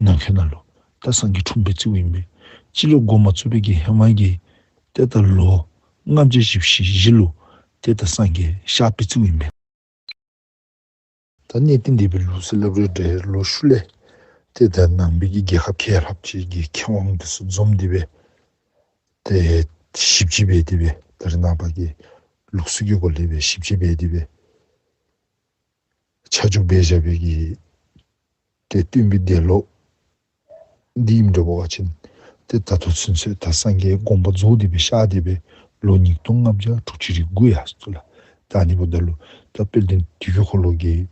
ནང་འཁོད་ནང་ལུ་ད་སངས་རྒྱས་འཁྲུངས་པའི་རྩིཝ་ཨིན་པས། སྤྱི་ལོ་འགོ་མ་བཙུགས་པའི་གི་ཧེ་མ་གི་ཏེ་ད་ལོ་ལྔ་བརྒྱ་བཞི་བཅུ་ཞེ་བཞི་ལུ་ཏེ་ད་སངས་རྒྱས་གཤགས་པའི་རྩིཝ་ཨིན་པས། ད་གནས་བརྟན་སྡེ་པའི་ལུགས་སྲོལ་སླབ་རུང་འདྲ་ལུ་ཤུལ་ལས་ཏེ་ད་ནང་པའི་གི་རྒྱལ་ཁབ་ཁལ་ལྷགཔ་ཅིག་གི་མཁས་དབང་འདི་ཚུ་འཛོམས་ཏེ་སྦེ་ཏེ་ཞིབ་དཔྱད་འབད་དེ་སྦེ་ད་རེས་ནངས་པ་གི་ལུགས་སྲོལ་གྱི་སྒོ་ལས་སྦེ་ཞིབ་དཔྱད་འབད་དེ་སྦེ་ཆ་འཇོག་འབད་བཞག་པའི་གི་ཏེ་སྟོན་པའི་འདས་ལོ་འདི་ཨིནམ་འདྲཝ་འབད་བ་ཅིན་ཏེ་ད་ལྟོ་ཚུན་ཚོད་ད་སངས་རྒྱས་དགོངས་པ་རྫོགས་ཏེ་སྦེ་གཤགས་ཏེ་སྦེ་ལོ་ཉིས་སྟོང་ལྔ་བརྒྱ་དྲུག་ཅུ་རེ་དགུ་ཡར་སོ་ལགས། ད་ཨ་ནི་འབདཝ་ད་ལུ་ད་དཔལ་ལྡན་དུས་ཀྱི་འཁོར་ལོ་གིས་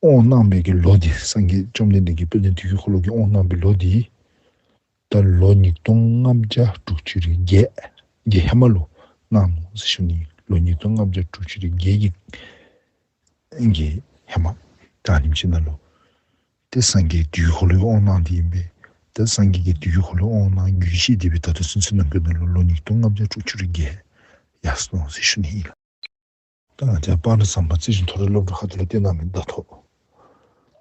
དབང་གནང་བའི་གི་ལོ་འདི་སངས་རྒྱས་བཅོམ་ལྡན་འདས་ཀྱིས་དཔལ་ལྡན་དུས་ཀྱི་འཁོར་ལོ་གིས་དབང་གནང་བའི་ལོ་འདི་ད་ལོ་ཉིས་སྟོང་ལྔ་བརྒྱ་དྲུག་ཅུ་རེ་བརྒྱད་ཀྱི་ཧེ་མ་ལུ་གནང་ནུག་ཟེར་ཞུ་ནི། ལོ་ཉིས་སྟོང་ལྔ་བརྒྱ་དྲུག་ཅུ་རེ་བརྒྱད་ཀྱི་གི་ཧེ་མ་ད་ཨ་ནེམ་ཅིག་ནང་ལུ་ཏེ་སངས་རྒྱས་དུས་འཁོར་ལོའི་དབང་གནང་འདི་ཨིན་པས། ཏེ་སངས་རྒྱས་ཀྱིས་དུས་འཁོར་ལོའི་དབང་གནང་རྒྱུད་བཤད་དེ་སྦེ་ད་ལྟོ་ཚུན་ཚོད་ནང་འཁོད་ནང་ལུ་ལོ་ཉིས་སྟོང་ལྔ་བརྒྱ་དྲུག་ཅུ་རེ་བརྒྱད་ཡར་སོ་ནུག་ཟེར་ཞུ་ནི་ཨིན་ལགས། ད་ང་བཅས་སྤང་རི་ཟམ་པ་རྩིས་གཞུང་མཐོ་རིམ་སློབ་གྲྭ་ཁ་ཐུག་ལས་སྟོན་གནང་མི་ཟླ་ཐོ་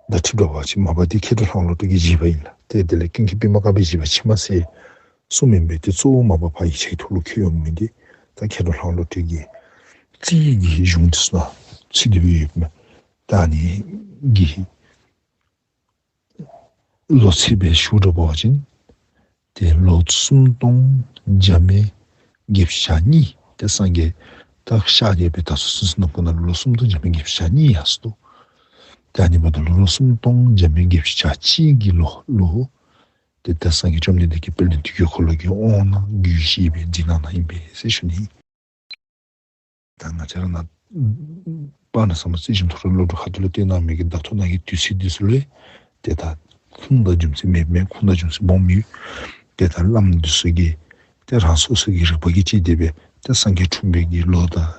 དང་འཁྲིལ་འདྲཝ་ཅིག་མ་པ་འདི་མཁས་གྲུབ་ལྷ་དབང་བློ་གྲོས་ཀྱི་བཞེད་པ་ཨིན་ལགས། ཏེ་དེ་ལས་ཀུན་མཁྱེན་པདྨ་དཀར་པོའི་བཞེད་པ་ཕྱི་མ་ཟེར་གསུངམ་ཨིན་པས། ཏེ་གཙོ་བོ་མ་པ་ཕར་ཡིག་ཆའི་ཐོག་ལུ་བཀོད་ཡོད་མི་འདི་ད་མཁས་གྲུབ་ལྷ་དབང་བློ་གྲོས་ཀྱི་རྩིས་ཀྱི་གཞུང་འདི་ཚུ་ནང་ཚུད་དེ་སྦེ་ཡོདཔ་མས། ད་ཨ་ནི་གི་ལོ་ཚད་སྦེ་ཞུ་འདྲཝ་འབད་བ་ཅིན་ཏེ་ལོ་སུམ་སྟོང་བརྒྱ་མེད་བརྒྱད་ཅུ་གྱ་གཉིས། ཏེ་སངས་རྒྱས་ད་གཤགས་ཏེ་སྦེ་ད་ཚུན་ཚོད་ནང་འཁོད་ནང་ལུ་ལོ་སུམ་སྟོང་བརྒྱ་མེད་བརྒྱད་ཅུ་གྱ་གཉིས་ཡར་སོ་ནུག། ཏེ་ཨ་ནི་འབདཝ་ད་ལུ་ལོ་སུམ་སྟོང་བརྒྱ་མེད་བརྒྱད་ཅུ་གྱ་གཅིག་གི་ལོ་ལུ་ཏེ་ད་སངས་རྒྱས་བཅོམ་ལྡན་འདས་ཀྱིས་དཔལ་ལྡན་དུས་ཀྱི་འཁོར་ལོ་གི་དབང་གནང་རྒྱུད་བཤད་སྦེ་མཛད་གནང་ནུག་ཨིན་པས་ཟེར་ཞུ་ནི། ད་ང་བཅས་ར་ནཱ་དཔག་ན་ས་མ་རྩིས་ཞིབ་མཐོ་རིམ་སློབ་གྲྭ་ཁ་ཐུག་ལུ་བཏོན་གནང་མི་གི་བརྡ་ཐོ་ནང་གི་དུས་ཚོད་འདི་ཚུ་ལུ་ཏེ་ད་ཁུངས་དང་རྒྱུ་མཚན་མེདཔ་མེན། ཁུངས་དང་རྒྱུ་མཚན་སྦོམ་ཡོད། ཏེ་ད་བླམ་འདི་ཚུ་གིས་ཏེ་རང་སོ་སོ་གི་རིག་པ་གིས་དཔྱད་དེ་སྦེ་ཏེ་སངས་རྒྱས་འཁྲུངས་པའི་གི་ལོ་དང་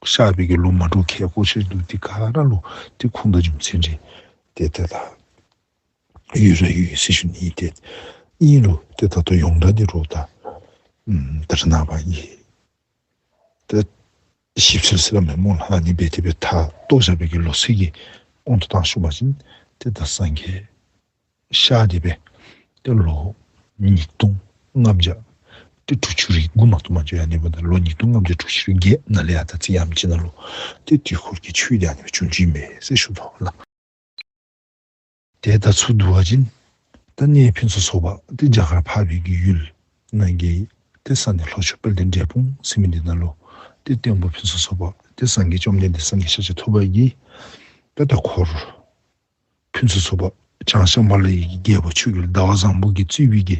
གཤགས་པའི་གི་ལོ་མ་འདྲཝ་ཁལ་བཀོད་ཅི་འདུག། དེ་ག་ར་ལུ་ཏེ་ཁུངས་དང་རྒྱུ་མཚན་རེ་ཏེ་ཏེ་ད་ཡོད་ར་ཡོད་ཟེར་ཞུ་ནི་ཨིན། ཏེ་ཨིན་རུང་ཏེ་ད་ལྟོ་ཡོངས་གྲགས་འདི་རུང་ད་ཨམ་ད་རེས་ནངས་པ་གི་ཏེ་ཞིབ་འཚོལ་ཟེར་ར་མེན་སྨོ་ལགས། ཨ་ནི་སྦེ་དེ་སྦེ་ད་བཏོག་བཞག་པའི་གི་ལོ་ཚིགས་ཀྱི་དབང་དུ་བཏང་ཞུ་བ་ཅིན་ཏེ་ད་སངས་རྒྱས་གཤགས་ཏེ་སྦེ་ཏེ་ལོ་ཉིས་སྟོང་ལྔ་བརྒྱ་ཏེ་དྲུག་ཅུ་རེ་དགུ་མ་གཏོགས་མ་འགྱོ། ཨ་ནི་འབདཝ་ད་ལོ་ཉིས་སྟོང་ལྔ་བརྒྱ་དྲུག་ཅུ་རེ་བརྒྱད་ནང་ལས་ཡར་ད་ཅིག་ཡང་ཅིག་ནང་ལུ་ཏེ་དུས་འཁོར་གྱི་ཆོས་འདི་ཨ་ནི་སྦེ་བྱུང་བྱུངམ་ཨིན་པས་ཟེར་ཞུ་དོ་ལགས། ཏེ་ད་ཚུར་བསྡུ་བ་ཅིན་ད་གནས་ཕུན་སུམ་ཚོགས་པ་ཏེ་རྒྱ་གར་འཕགས་པའི་གི་ཡུལ་ནང་གི་ཏེ་ས་གནས་ལྷོ་ཕྱོགས་དཔལ་ལྡན་འབྲས་སྤུངས་ཟེར་མི་འདི་ནང་ལུ་ཏེ་སྟོན་པ་ཕུན་སུམ་ཚོགས་པ་ཏེ་སངས་རྒྱས་བཅོམ་ལྡན་འདས་སངས་རྒྱས་ཤཱཀྱ་ཐུབ་པ་གིས་ཏེ་ད་འཁོར་ཕུན་སུམ་ཚོགས་པ་བྱང་ཤམ་བྷ་ལའི་གི་རྒྱལ་པོ་ཆོས་རྒྱལ་ཟླ་བ་བཟང་པོ་གིས་གཙོས་པའི་གི་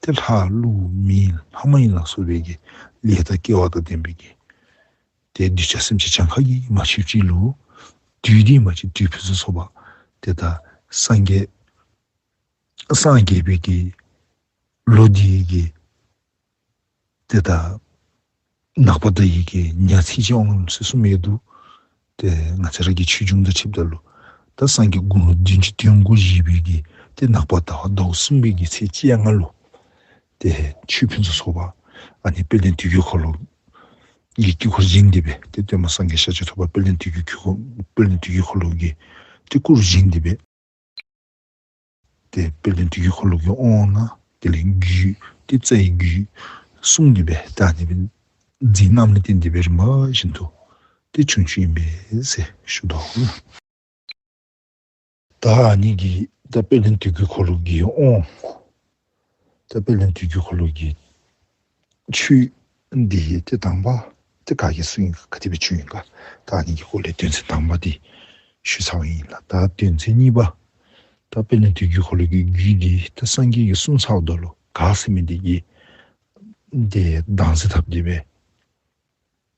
ཏེ་ལྷ་ཀླུ་མི་ལྷ་མ་ཡིན་ལ་སོགས་པའི་གི་ལས་དང་སྐལ་བ་དང་ལྡན་པའི་གི་ཏེ་གདུལ་བྱ་སེམས་ཅན་གྱངས་ཁ་གིས་མ་ཆོདཔ་ཅིག་ལུ་དུས་འདི་མ་གཅིག་དུས་ཕུན་སུམ་ཚོགས་པ་ཏེ་ད་སངས་རྒྱས་སངས་རྒྱས་པའི་གི་ལོ་འདི་གི་ཏེ་ད་ནག་པ་ཟླ་བའི་གི་ཉ་ཚེས་གཅིག་འོང་ཟེར་གསུངས་ཡོད་འདུག། ཏེ་ང་བཅས་ར་གི་ཆོས་འབྱུང་དང་འཁྲིལཝ་ད་ལུ་ད་སངས་རྒྱས་དགུང་ལོ་བདུན་ཅུ་དོན་དགུ་བཞེས་པའི་གི་ཏེ་ནག་པ་ཟླ་བ་ཟླཝ་གསུམ་པའི་གི་ཚེས་བཅོ་ལྔ་ལུ་ཏེ་ཆོས་ཕུན་སུམ་ཚོགས་པ་ཨ་ནི་དཔལ་ལྡན་དུས་ཀྱི་འཁོར་ལོ་གི་དཀྱིལ་འཁོར་བཞེངས་ཏེ་སྦེ་ཏེ་སྟོན་པ་སངས་རྒྱས་ཤཱཀྱ་ཐུབ་པ་དཔལ་ལྡན་དུས་ཀྱི་འཁོར་དཔལ་ལྡན་དུས་ཀྱི་འཁོར་ལོ་གི་ཏེ་སྐུ་རུ་བཞེངས་ཏེ་སྦེ་ཏེ་དཔལ་ལྡན་དུས་ཀྱི་འཁོར་ལོ་གི་དབང་ནང་དེ་ལས་རྒྱུད་ཏེ་རྩ་བའི་རྒྱུད་གསུངས་ཏེ་སྦེ་ད་ཨ་ནི་སྦེ་མཛད་གནངམ་ལས་བརྟེན་ཏེ་སྦེ་རིམ་པ་བཞིན་དུ་ཏེ་བྱུང་བྱུངམ་ཨིན་པས་ཟེར་ཞུ་དོ། ད་ཨ་ནི་གི་ད་དཔལ་ལྡན་དུས་ཀྱི་འཁོར་ལོ་གི་དབང་ད་དཔལ་ལྡན་དུས་ཀྱི་འཁོར་ལོ་གི་ཆོས་འདི་ཏེ་དང་པ་ཏེ་ག་གིས་གསུངས་ཡི་ག་ག་དེ་སྦེ་བྱུང་ཡི་ག་ད་ཨ་ནི་གི་སྐོར་ལས་དོན་ཚན་དང་པ་འདི་ཞུ་ཚརཝ་ཨིན་ལགས། ད་དོན་ཚན་གཉིས་པ་ད་དཔལ་ལྡན་དུས་ཀྱི་འཁོར་ལོ་གི་རྒྱུད་འདི་ད་སངས་རྒྱས་ཀྱིས་གསུངས་ཚརཝ་ད་ལུ་ག་ཟེར་མི་འདི་གིས་ཏེ་བདག་འཛིན་འཐབ་སྟེ་སྦེ་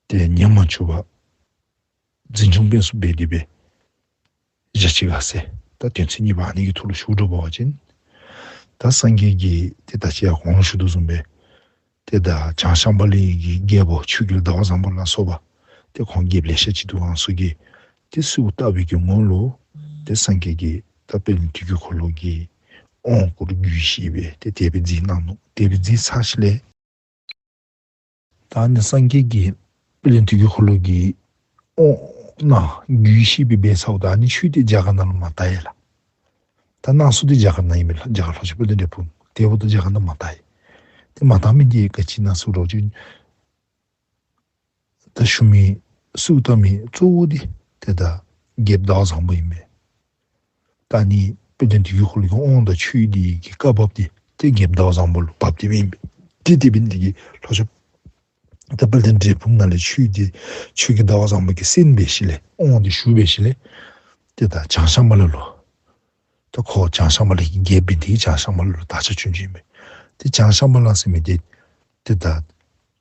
ཏེ་ཉན་མ་བཅུག་པར་འཛིན་སྐྱོང་སྤེལ་གསུམ་འབད་དེ་སྦེ་བཞག་ཅི་ག་ཟེར། ད་དོན་ཚན་གཉིས་པ་ཨ་ནི་གི་ཐོག་ལུ་ཞུ་དགོཔ་འབད་བ་ཅིན་ད་སངས་རྒྱས་ཀྱིས་ཏེ་ད་ཅི་ཡང་གོང་ལུ་ཞུ་དོ་བཟུམ་སྦེ་ཏེ་ད་བྱང་ཤམ་བྷ་ལའི་གི་རྒྱལ་པོ་ཆོས་རྒྱལ་ཟླ་བ་བཟང་པོ་ལ་སོགས་པ་ཏེ་ཁོང་རྒྱལཔོ་ལེ་ཤ་ཅིག་འདུག། ཨ་ནི་ཚུ་གིས་ཏེ་གསོལཝ་བཏབ་པའི་གི་ངོ་ལུ་ཏེ་སངས་རྒྱས་ཀྱིས་ད་དཔལ་ལྡན་དུས་ཀྱི་འཁོར་ལོ་གི་དབང་བསྐུར་རྒྱུད་བཤད་སྦེ་ཏེ་དེ་སྦེ་མཛད་གནང་ནུག། དེ་སྦེ་མཛད་ཚར་ཞིནམ་ལས་ད་ཨ་ནི་སངས་རྒྱས་ཀྱིས་དཔལ་ལྡན་དུས་ཀྱི་འཁོར་ལོ་གི་དབང་ནང་རྒྱུད་བཤད་སྦེ་འབད་ཚརཝ་ད་ཨ་ནི་ཆོས་འདི་རྒྱ་གར་ནང་ལུ་མ་དར་ཡི་ལགས། ད་གནང་སྲོལ་འདི་རྒྱ་གར་ནང་ཨིན་མས་ལགས། རྒྱ་གར་ལྷོ་ཕྱོགས་དཔལ་ལྡན་འབྲས་སྤུངས་དེ་འབདཝ་ད་རྒྱ་གར་ནང་མ་དར་ཡི། ཏེ་མ་དར་མི་འདི་ག་ཅི་ཨིན་ན་ཟེར་བ་ཅིན་ད་ཞུ་མི་གསོལཝ་བཏབ་མི་གཙོ་བོ་འདི་ཏེ་ད་རྒྱལཔོ་ཟླ་བ་བཟང་པོ་ཨིན་མས། ད་ཨ་ནི་དཔལ་ལྡན་དུས་ཀྱི་འཁོར་ལོ་གི་དབང་དང་ཆོས་འདི་གི་བཀའ་བབས་འདི་ཏེ་རྒྱལཔོ་ཟླ་བ་བཟང་པོ་ལུ་བབས་ཏེ་སྦེ་ཨིན་མས། ཏེ་དེ་འབད་ནི་འདི་གིས་ལྷོ་ཕྱོགས་ད་དཔལ་ལྡན་འབྲས་སྤུངས་ནང་ལས་ཆོས་འདི་ཆོས་རྒྱལ་ཟླ་བ་བཟང་པོ་གིས་གསན་འབད་ཞིནམ་ལས་དབང་འདི་ཞུ་འབད་ཞིནམ་ལས་ཏེ་ད་བྱང་ཤམ་བྷ་ལ་ལུ་ད་ཁོ་བྱང་ཤམ་བྷ་ལ་གི་རྒྱལཔོ་འབད་ནི་འདི་གིས་བྱང་ཤམ་བྷ་ལ་ལུ་དར་ཁྱབ་བྱུང་བྱུངམ་ཨིན་མས། ཏེ་བྱང་ཤམ་བྷ་ལ་ཟེར་མི་འདི་ཏེ་ད་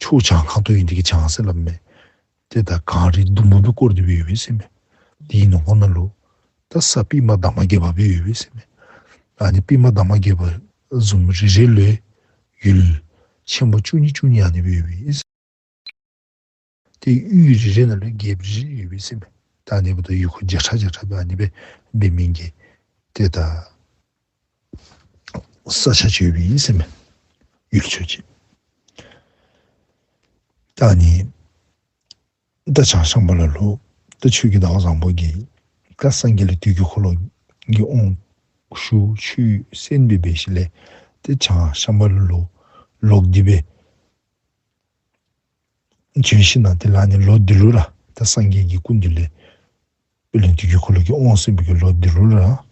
ཕྱོགས་བྱང་ཁ་ཐུག་ཨིན་ནི་འདི་གིས་བྱང་ཟེར་སླབ་མས། ཏེ་ད་གངས་རི་ཟླུམ་པོ་སྦེ་བསྐོར་ཏེ་སྦེ་ཡོད་པས་ཟེར་མས། དེའི་ནང་ཁོངས་ནང་ལུ་ད་ས་པདྨ་འདབ་མ་བརྒྱད་པ་སྦེ་ཡོད་པས་ཟེར་མས། ཨ་ནི་པདྨ་འདབ་མ་བརྒྱད་པ་བཟུམ་རེ་རེ་ལུ་ཡུལ་ཆེན་པོ་བཅུ་གཉིས་བཅུ་གཉིས་ཨ་ནི་སྦེ་ཡོད་པས། ཏེ་ཡུལ་རེ་རེ་ནང་ལུ་རྒྱལཔོ་རེ་རེ་ཡོད་པས་ཟེར་མས། ད་ཨ་ནི་འབདཝ་ད་ཡུལ་ཁོངས་བརྒྱ་ཕྲག་བརྒྱ་ཕྲག་སྦེ་ཨ་ནི་སྦེ་འབད་མི་གི་ཏེ་ད་ས་ཆ་ཅིག་ཡོད་པས་ཟེར་མས། ཡུལ་ཕྱོགས་ཅིག། ད་ཨ་ནི་ད་བྱང་ཤམ་བྷ་ལ་ལུ་ད་ཆོས་རྒྱལ་ཟླ་བ་བཟང་པོ་གིས་ད་སངས་རྒྱས་ལས་དུས་ཀྱི་འཁོར་ལོ་གི་དབང་ཞུ་ཆོས་གསན་སྦེ་འབད་ཞིནམ་ལས་ཏེ་བྱང་ཤམ་བྷ་ལ་ལུ་ལོག་སྟེ་སྦེ་བྱོན་ཞིནམ་ལས་ཏེ་ལས་ཨ་ནི་ལོ་འདི་ལུ་ར་ད་སངས་རྒྱས་ཀྱི་སྐུ་མདུན་ལས་དཔལ་ལྡན་དུས་ཀྱི་འཁོར་ལོ་གི་དབང་གསན་པའི་གི་ལོ་འདི་ལུ་ར་